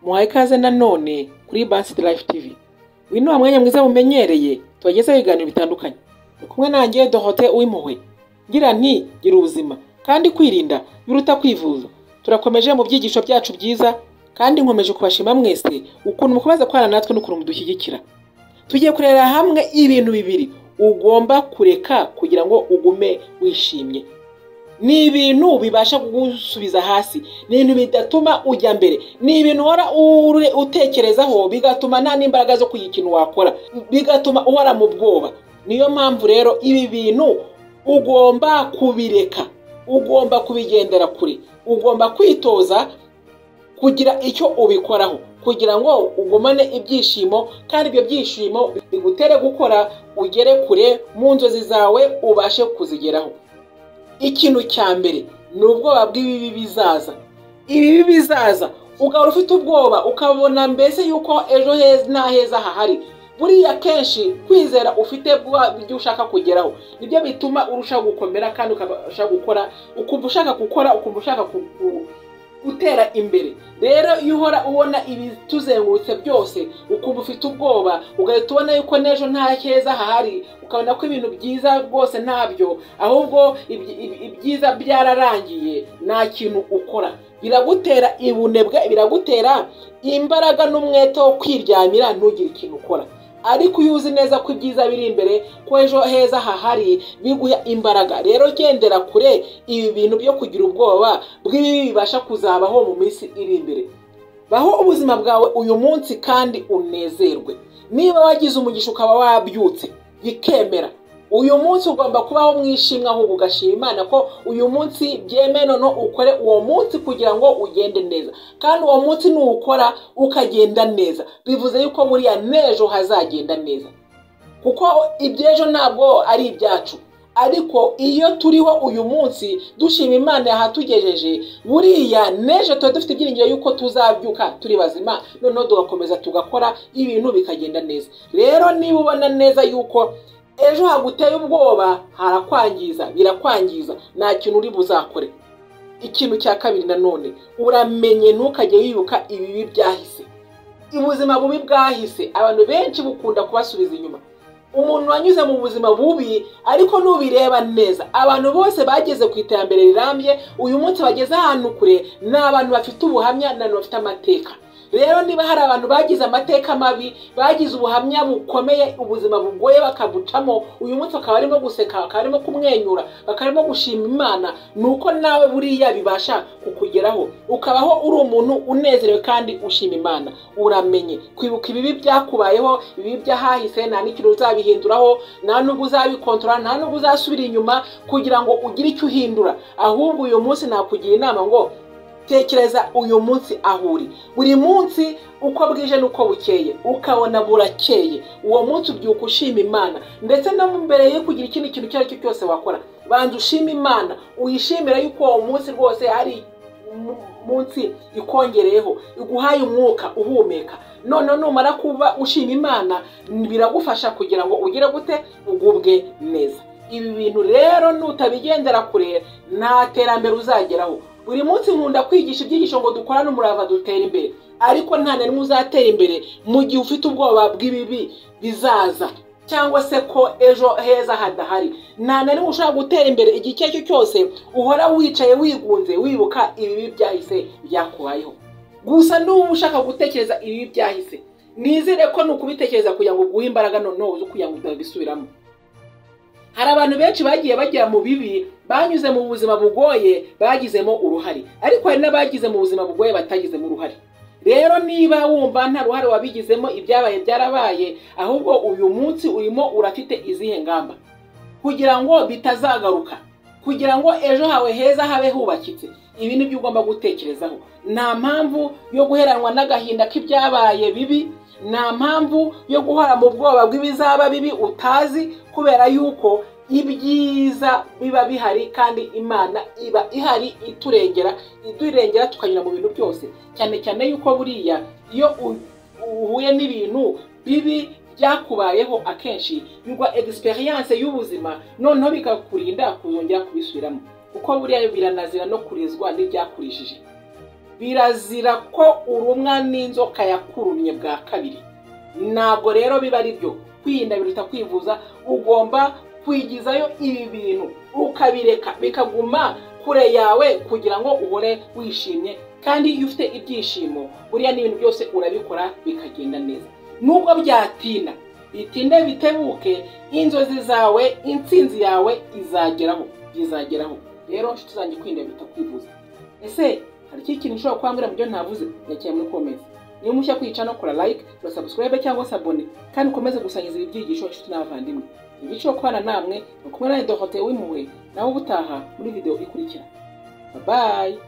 Muhaye ikaze nanone kuri Based Life TV. Uyu ni wa mwanya mwiza mumenyereye tubagezaho ibiganiro bitandukanye. Ndi kumwe nanjye Dorothée Uwimpuhwe. Ngira nti gira ubuzima kandi kwirinda biruta kwivuza. Turakomeje mu byigisho byacu byiza kandi nkomeje kubashima mwese ukuntu mukomeza kwana natwe n'ukuntu mudushyigikira. Tugiye kureba hamwe ibintu bibiri ugomba kureka kugira ngo ugume wishimye. Ni ibintu bibasha kugusubiza hasi, ni ibintu bidatuma ujya mbere, ni ibintu uhora utekerezaho bigatuma nta n'imbaraga zo kugira ikintu wakora, bigatuma uhora mu bwoba. Niyo mpamvu rero ibi bintu ugomba kubireka, ugomba kubigendera kure, ugomba kwitoza kugira icyo ubikoraho kugira ngo ugumane ibyishimo, kandi ibyo byishimo bigutere gukora ugere kure mu nzozi zawe ubashe kuzigeraho. Ikintu cya mbere ni ubwoba bw'ibibi bizaza. Ibibi bizaza ugahora ufite ubwoba, ukabona mbese yuko ejo heza nta heza hahari. Buriya kenshi kwizera ufite ibyo ushaka kugeraho nibyo bituma urushaho gukomera kandi ukabasha gukora, ukumva ushaka gukora, ukumva ushaka gutera imbere. Rero iyo uhora ubona ibituzengurutse byose ukumva ufite ubwoba, ugahita ubona yuko n'ejo nta heza hahari, ukabona ko ibintu byiza rwose ntabyo, ahubwo ibyiza byararangiye, nta kintu ukora. Biragutera ibunebwe, biragutera imbaraga n'umwete wo kwiryamira ntugire ikintu ukora. Ariko iyo uzi neza ko ibyiza biri imbere, ko ejo heza hahari, biguha imbaraga. Rero gendera kure ibi bintu byo kugira ubwoba bw'ibibi bibasha kuzabaho mu minsi iri imbere. Baho ubuzima bwawe uyu munsi kandi unezerwe. Niba wagize umugisha ukaba wabyutse bikemera, uyu munsi ugomba kubaho mwishimwe, ahubwo ugashima Imana ko uyu munsi byemeye, noneho ukore uwo munsi kugira ngo ugende neza. Kandi uwo munsi nuwukora ukagenda neza, bivuze yuko buriya n'ejo hazagenda neza, kuko iby'ejo ntabwo ari ibyacu. Ariko iyo turiho uyu munsi dushima Imana yahatugejeje, buriya n'ejo tuba dufite ibyiringiro yuko tuzabyuka turi bazima, noneho tugakomeza tugakora ibintu bikagenda neza. Rero niba ubona neza yuko ejo haguteye ubwoba, harakwangiza, birakwangiza, nta kintu uri buzakore. Ikintu cya kabiri nanone, uramenye ntukajye wibuka ibibi byahise. Ubuzima bubi bwahise abantu benshi bukunda kubasubiza inyuma. Umuntu wanyuze mu buzima bubi, ariko nubireba neza, abantu bose bageze ku iterambere rirambye uyu munsi, bageze ahantu kure, ni abantu bafite ubuhamya, ni abantu bafite amateka. Rero niba hari abantu bagize amateka mabi, bagize ubuhamya bukomeye, ubuzima bugoye bakabucamo, uyu munsi bakaba barimo guseka, bakaba barimo kumwenyura, bakaba barimo gushima Imana, ni uko nawe buriya bibasha kukugeraho, ukabaho uri umuntu unezerewe kandi ushima Imana. Uramenye kwibuka ibibi byakubayeho, ibibi by'ahahise, nta n'ikintu uzabihinduraho, nta nubwo uzabikontorora, nta nubwo uzasubira inyuma kugira ngo ugire icyo uhindura. Ahubwo uyu munsi nakugira inama ngo tekereza uyu munsi aho uri, buri munsi uko bwije n'uko bukeye, ukabona burakeye, uwo munsi ubyuka ushima Imana. Ndetse no mbere yo kugira ikindi kintu icyo ari cyo cyose wakora, banza ushima Imana, uyishimira yuko uwo munsi rwose ari munsi ikongereyeho, iguhaye umwuka uhumeka. None numara kuba ushima Imana, biragufasha kugira ngo ugire gute, ugubwe neza. Ibi bintu rero nutabigendera kure, nta terambere uzageraho. Buri munsi nkunda kwigisha ibyigisho ngo dukorane umurava dutera imbere, ariko nta na rimwe uzatera imbere mu gihe ufite ubwoba bw'ibibi bizaza, cyangwa se ko ejo heza hadahari. Nta na rimwe ushobora gutera imbere igihe icyo ari cyo cyose uhora wicaye wigunze, wibuka ibibi byahise byakubayeho. Gusa n'ubu ushaka gutekereza ibibi byahise, nizere ko ni ukubitekereza kugira ngo uguhe imbaraga noneho zo kugira ngo utabisubiramo. Hari abantu benshi bagiye bagera mu bibi, banyuze mu buzima bugoye, bagizemo uruhare, ariko hari n'abagize mu buzima bugoye batagizemo uruhare. Rero niba wumva nta ruhare wabigizemo, ibyabaye byarabaye, ahubwo uyu munsi urimo urafite izihe ngamba kugira ngo bitazagaruka, kugira ngo ejo hawe heza habe hubakitse? Ibi nibyo ugomba gutekerezaho. Nta mpamvu yo guheranwa n'agahinda k'ibyabaye bibi, nta mpamvu yo guhora mu bwoba bw'ibizaba bibi utazi, kubera yuko ibyiza biba bihari kandi Imana iba ihari iturengera, iturengera tukanyura mu bintu byose. Cyane cyane yuko buriya iyo uhuye n'ibintu bibi byakubayeho, akenshi bigwa experience y'ubuzima, noneho bikakurinda kuzongera kubisubiramo, kuko buriya biranazira no kurizwa n'ibyakurijije. Birazira ko urumwa n'inzoka yakurumye bwa kabiri. Ntabwo rero biba ari byo. Kwirinda biruta kwivuza. Ugomba kwigizayo ibi bintu ukabireka bikaguma kure yawe kugira ngo uhore wishimye. Kandi iyo ufite ibyishimo buriya n'ibintu byose urabikora bikagenda neza, nubwo byatinda bitinde bitebuke, inzozi zawe, intsinzi yawe izageraho, bizageraho. Rero nshuti zanjye, kwirinda biruta kwivuza. Ese hari ikindi kintu ushobora kwambwira mu byo ntavuze? Nyakira muri comments. Niba mushya kwica no kora like, kora subscribe cyangwa se abone, kandi ukomeze gusangiza ibi byigisho inshuti n'abavandimwe. Igiciro kubana namwe ni kumwe na Dorothée Uwimpuhwe, nawe ubutaha muri video ikurikira. Bye bye.